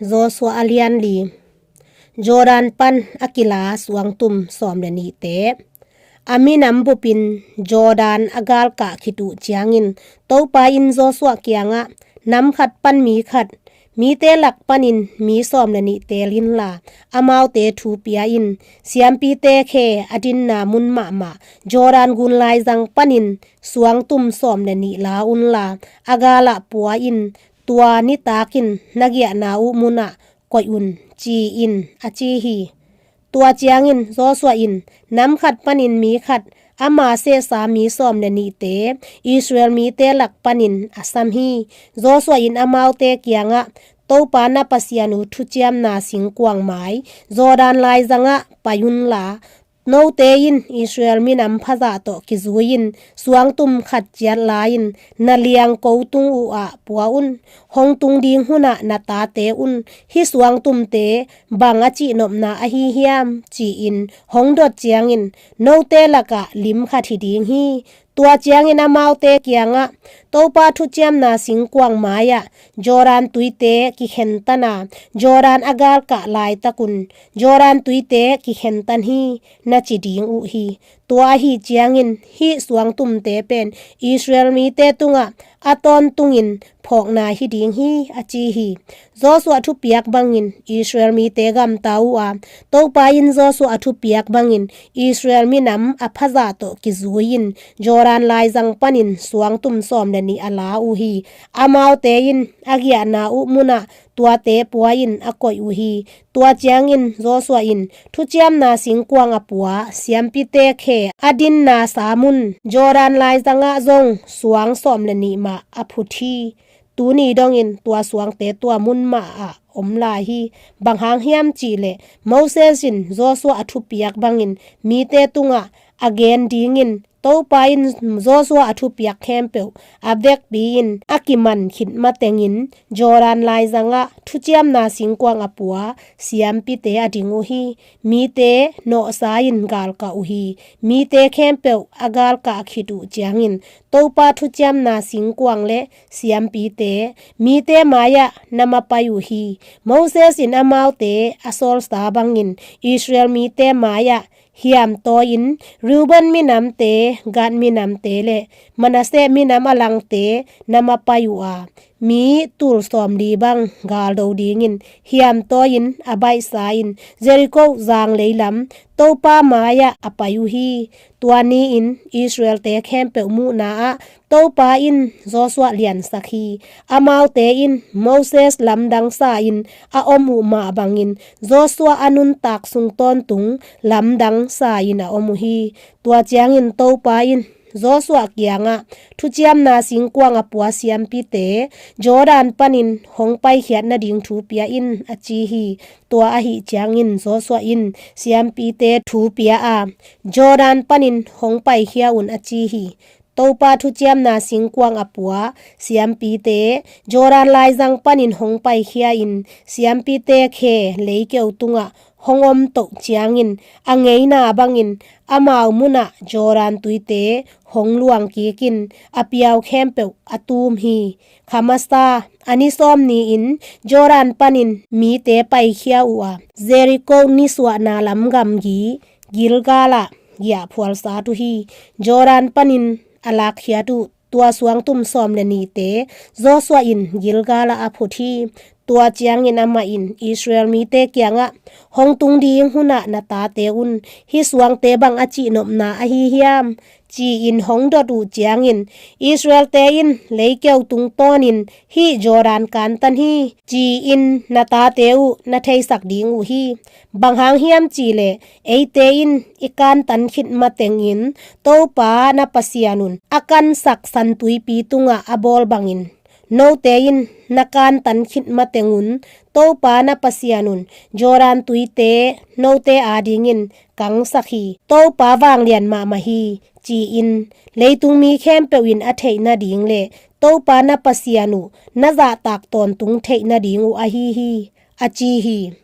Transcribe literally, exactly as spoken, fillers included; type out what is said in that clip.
Joshua a lian li. Jordan pan a kila suangtum sawm le nihte. A minam bupin Jordan a galkah khit uh ciangin Topa in Joshua kiangah, nam khat pan mi khat, mite lak panin mi sawm le nih tel inla, amaute thu pia in, siampite khe a dinna mun mahmah Jordan gun laizang panin suangtum sawm le nih la unla, a galah pua in, tua nitakin na giahna uh munah koih un, ci in, a ci hi. Tua ciangin Joshua in nam khat panin mi khat, ama sehsa mi sawm le nihte Israel mite lak panin a sam hi. Joshua in amaute kiangah, Topa na Pasian uh thuciamna singkuang mai Jordan laizangah pai unla, note in Israel minam phazah tawh kizui-in suangtum khat ciat la-in na liangko tung uh ah pua un. Hong tung ding hunah na tate un, hih suangtumte bang a cihnopna ahi hiam, ci-in hong dot ciangin, note lakah lim khat hi ding hi. Tua ciangin amaute kiangah, Topa thuciamna singkuang mai-ah Jordan tuite kikhentana, Jordan a galkah laitakun Jordan tuite kikhentan hi, na ci ding uh hi. Tua ahi ciangin hih suangtumte pen Israel mite tungah a tawntungin phawkna hi ding hi, a ci hi. Joshua thupiak bangin Israel mite gamta uh a, Topa in Joshua a thupiak bangin Israel minam a phazah tawh kizui-in Jordan laizang panin suangtum sawm le nih a la uh hi. Amaute in a giahna uh munah tuate pua in a koih uh hi. Tua ciangin Joshua in thuciamna singkuang a pua siampite khe a dinna sa mun Jordan laizangah zong suang sawm le nih mah a phut hi. Tuni dongin tua suangte tua mun mah ah om lai hi. Bang hang hiam cihleh, Moses in Joshua a thupiak bangin mite tungah a gen dingin Topa in Joshua a thupiak khempeuh a vekpi-in a kiman khit matengin Jordan laizangah thuciamna singkuang a pua siampite a ding uh hi. Mite nawhsa in galkah uh hi. Mite khempeuh a galkah khit uh ciangin Topa thuciamna singkuang le siampite mite mai-ah na mapai uh hi. Moses in amaute a sawlsa bangin Israel mite mai-ah hiamtawi-in Reuben minamte, Gad minamte le Manasseh minam a langte na mapai uh a, mi tul sawmli bang galdo dingin hiamtawi-in a baihsa-in Jericho zanglei lam Topa mai-ah a pai uh hi. Tua ni-in Israelte khempeuh muhna ah Topa in Joshua liansak hi. Amaute in Moses lamdang sa-in a om uh mah bangin Joshua a nuntak sung tawntung lamdang sa-in a om uh hi. Tua ciangin Topa in Joshua kiangah thuciamna singkuang a pua siampite Jordan panin hong paikhiat nading thu pia in, a ci hi. Tua ahi ciangin Joshua in siampite thu pia a, Jordan panin hong paikhia un, a ci hi. Topa thuciamna singkuang a pua siampite Jordan laizang panin hong paikhia-in siampite khe leikeu tungah hong om toh ciangin a ngeina bangin amau munah Jordan tuite hong luang kikin a piau khempeuh a tum hi. Kha masa a ni sawm ni-in Jordan panin mite paikhia uh a, Jericho nisuahna lam gamgi Gilgal ah giahphual sat uh hi. Jordan panin a lakkhiat uh tua suangtum sawm le nihte Joshua in Gilgal ah a phut hi. Tua ciangin amah in Israel mite kiangah, hong tung ding hunah na tate un hih suangte bang a cihnopna ahi hiam, ci-in hong dot uh ciangin Israelte in leikeu tungtawnin hih Jordan kantan hi, ci-in na tate uh na theisak ding uh hi. Bang hang hiam cihleh eite in i kantan khit matengin Topa na Pasian un a kansak San Tuipi tungah a bawl bangin note in na kantan khit matengun Topa na Pasian un Jordan tuite note adingin kangsak hi. Topa vanglian mahmah hi, ci-in leitung mi khempeuh in a theih nading le Topa na Pasian uh na zahtak tawntung theih nading uh ahi hi, a ci hi.